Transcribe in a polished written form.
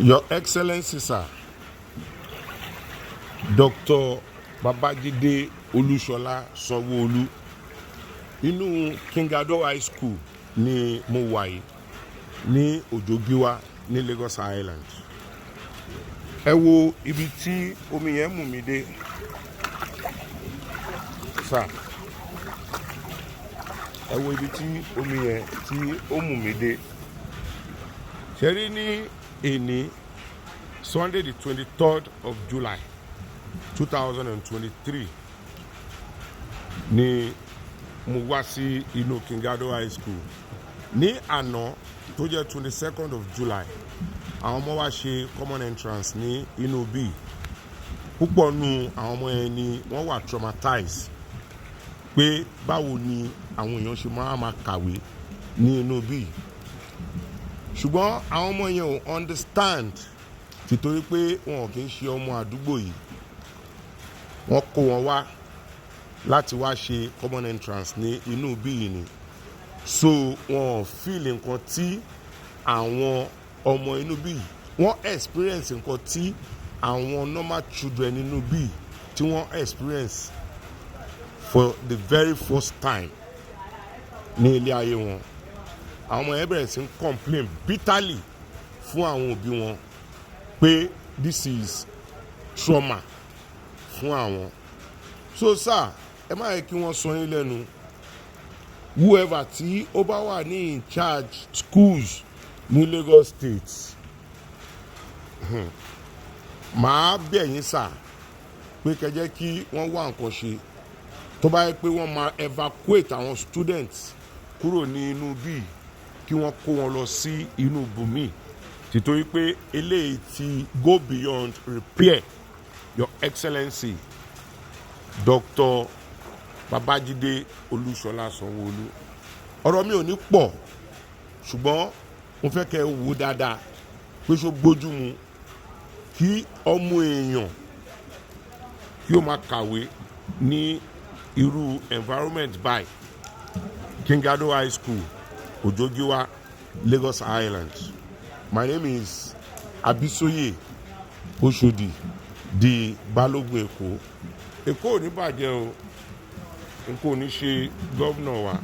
Your Excellency, sir, Dr. Babajide Olúṣọlá Sanwó-Olú, inú King Ado High School ni mo wà yìí ní Òjògíwá ní Lagos Island. Ẹ wo ibi tí omi yẹn mú mi dé, sir. Ẹ wo ibi tí omi yẹn tí ó mú mi dé. Ṣe rí ní èní, Sunday, the 23rd of July, 2023, ni mo wá sí inú King Ado High School. Ní àná tó jẹ́ 22nd of July, àwọn ọmọ wa ṣe common entrance ní inú bíi. Púpọ̀ nù àwọn ọmọ yẹn ni wọ́n wà traumatized pé báwo ni àwọn èèyàn ṣe máa ma kàwé ní inú bíi. Ṣùgbọ́n àwọn ọmọ yẹn ò understand, tìtorí pé wọn ò kì í ṣe ọmọ àdúgbò yìí. Wọ́n kó wọn wá láti wá ṣe common entrance ní inú bíi ni, so wọn ò feel nǹkan tí àwọn ọmọ inú bíi wọ́n experience, nǹkan tí àwọn normal children inú bíi tí wọ́n experience for the very first time ní ilé ayé wọn. Àwọn ọmọ yẹn bẹ̀rẹ̀ sí ń complain bitterly fún àwọn òbí wọn pé this is trauma fún àwọn. So sir, ẹ má yẹ kí wọ́n sọ yín lẹ́nu. Whoever tí ó bá wà ní in charge schools ní Lagos State, màá bẹ̀ yín, sir, pé kẹ́ jẹ́ kí wọ́n wá nǹkan ṣe. Tó bá yẹ pé wọ́n máa evacuate àwọn students kúrò ní inú bíi, kí wọ́n kó wọn lọ sí inú bùnmí, tìtorí pé eléyìí ti go beyond repair. Your Excellency, Dr. Babajide Olúṣọlá Sanwó-Olú, ọ̀rọ̀ mi ò ní pọ̀, ṣùgbọ́n mo fẹ́ kẹ́ ẹ wò dáadáa pé ṣó gbójú mu kí ọmọ èèyàn kí ó máa kàwé ní irú environment báyìí? King Ado High School, Ojogiwa, Lagos Island. My name is Abisoye Oshodi, the Balógun Èkó. Èkó ò ní bàjẹ́ o, n kò ní ṣe gómìnà wa.